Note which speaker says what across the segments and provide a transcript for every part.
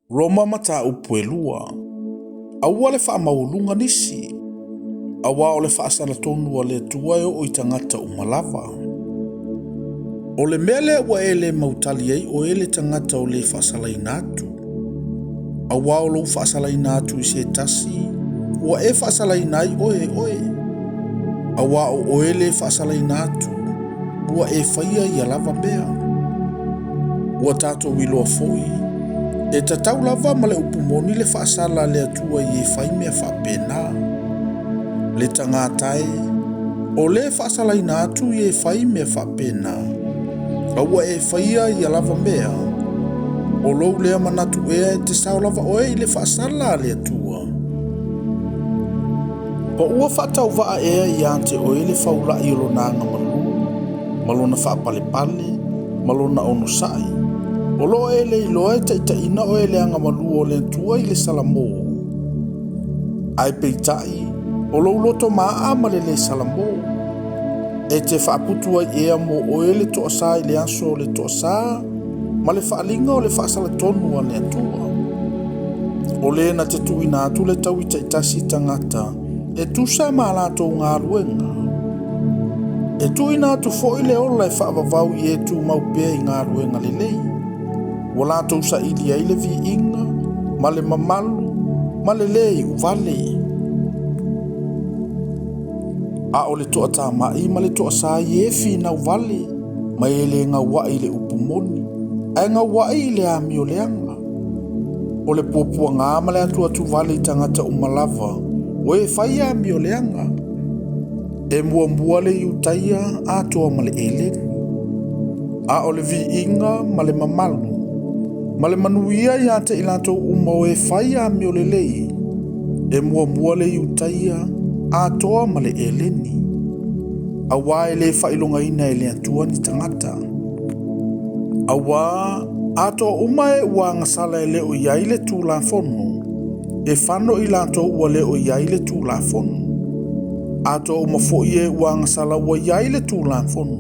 Speaker 1: Roma mataupu e lua. Aua le faamaualuga nisi, auā o le faasala tonu a le Atua e oo i tagata uma lava. O le mea lea ua e le mautali ai oe le tagata o le faasalaina atu. Auā o lou faasalaina atu i se tasi, ua e faasalaina ai oe e oe. Auā o oe le faasalaina atu, ua e faia ia lava mea. Ua tatou iloa foi, e tatau lava ma le upu moni le faasala a le Atua i e fai mea faapena. Le tagata e, o le faasalaina atu i e fai mea faapena, a ua e faia ia lava mea, o lou lea manatu ea e te sao lava oe i le faasala a le Atua. Po ua faatauvaa ea ia te oe le faula'i o lona agamalu, ma lona faapalepale, ma lona onosai. O lo o e le iloa e taitaiina oe e le agamalu o le Atua i le salamo. Ae peitai, o lou loto maaa ma le lē salamo. E te faaputu ai ea mo oe le toasā i le aso o le toasā ma le faaaliga o le faasalatonu a le Atua. O lē na te tuuina atu le taui taitasi i tagata e tusa ma a latou galuega. E tuuina atu foi le ola e faavavau i e tumau pea i galuega lelei, ua latou saili ai le viiga ma le mamalu ma le lē iuvale. A o le toatama'i ma le toasā i e finau vale ma e le gaua'i i le upu moni, ae gaua'i i le amio leaga. O le puapuaga ma le atuatu vale i tagata uma lava o e fai amio leaga. E muamua le Iutaia atoa ma le Eleni. A o le viiga ma le mamalu ma le manuia ia te i latou uma o e fai amio lelei, e muamua le Iutaia atoa ma le Eleni. Auā e lē faailogaina e le Atua ni tagata. Auā atoa uma e ua agasala e le o i ai le Tulafono, e fano i latou ua le o i ai le Tulafono. Atoa uma foi e ua agasala ua i ai le Tulafono,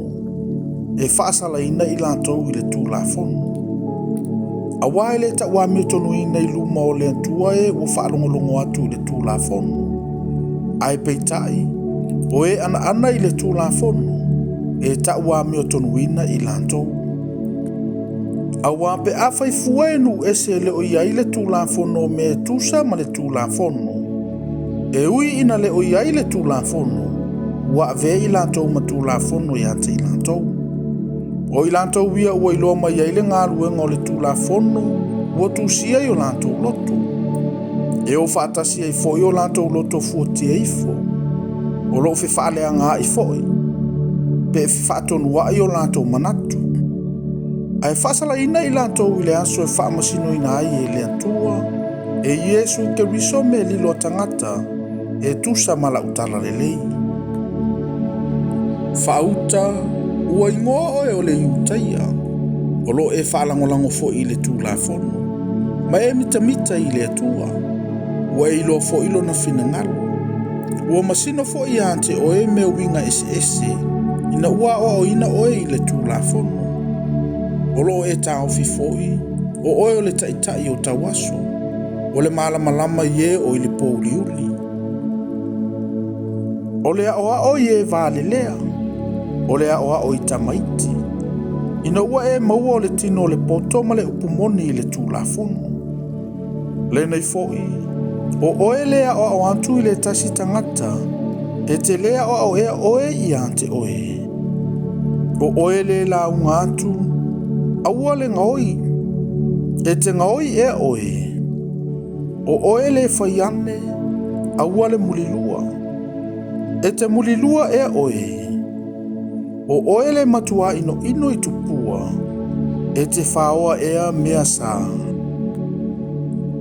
Speaker 1: e faasalaina i latou i le Tulafono. Auā e le tauamiotonuina i luma o le Atua e ua faalogologo atu i le Tulafono. Ae peitai, o e anaana i le Tulafono, e tauamiotonuina i latou. Auā pe afai fua e nuu ese e le o i ai le Tulafono o mea e tusa ma le Tulafono, e ui ina le o i ai le Tulafono, ua avea i latou ma Tulafono ia te i latou. O i latou ia ua iloa mai ai le galuega o le Tulafono ua tusia i o latou loto. E o faatasi ai foi o latou loto fuatia ifo, o loo fefaaleagaa'i foi, pe fefaatonua'i o latou manatu. Ae faasalaina i latou i le aso e faamasinoina ai e le Atua, e Iesu Keriso mea lilo a tagata, e tusa ma lau tala lelei. Faauta, ua igoa oe o le Iutaia, o lo o e faalagolago foi i le Tulafono, ma e mitamita i le Atua. Ua e iloa foi lona finagalo. Ua masino foi ia te oe mea uiga eseese, ina ua aoaoina oe i le Tulafono. O lo o e taofi foi, o oe o le taitai o tauaso, o le malamalama i e o i le pōuliuli. O le aoao i e valelea, o le aoao i tamaiti, ina ua e maua o le tino o le poto ma le upu moni i le Tulafono. Lenei foi, o oe le aoao atu i le tasi tagata, e te le aoao ea oe ia te oe. O oe le lauga atu, aua le gaoi, e te gaoi ea oe. O oe le fai ane, aua le mulilua, e te mulilua ea oe. O oe le matua inoino i tupua, e te faoa ea mea sa.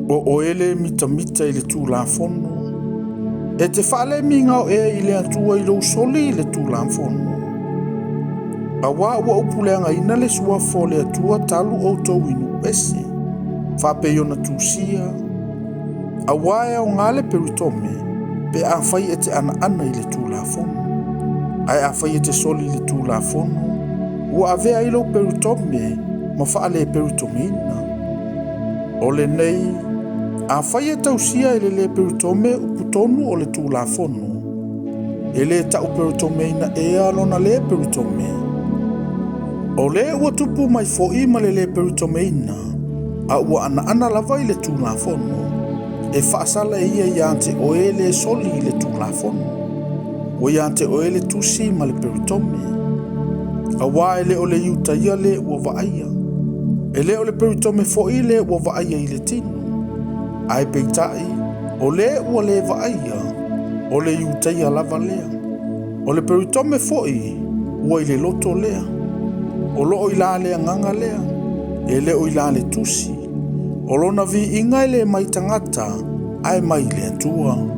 Speaker 1: O oe le mitamita i le Tulafono, e te faalemigao ea i le Atua i lou soli i le Tulafono. Auā ua ou puleagaina le suafa o le Atua talu outou i nuu ese, faapei ona tusia, auā e aoga le peritome, pe afai e te anaana i le Tulafono. Ae afai e te soli i le Tulafono, ua avea ai lou peritome ma faale-peritomeina. O lenei, afai e tausia e le lē peritome upu tonu o le Tulafono, e lē ta'u peritomeina ea lona lē peritome. O lē ua tupu mai fo'i ma le lē peritomeina, a ua anaana lava i le Tulafono, e fa'asala e ia iā te oe lē soli i le Tulafono. Ua iā te oe le tusi ma le peritome. Auā e lē o le Iutaia lē ua va'aia. E lē o le peritome fo'i lē ua va'aia i le tino. Ae peita'i, o lē ua lē va'aia, o le Iutaia lava lea. O le peritome fo'i, ua i le loto lea. O lo'o i la le agaga lea, e lē o i la le tusi. O lona vi'iga e lē mai tagata, ae mai le Atua.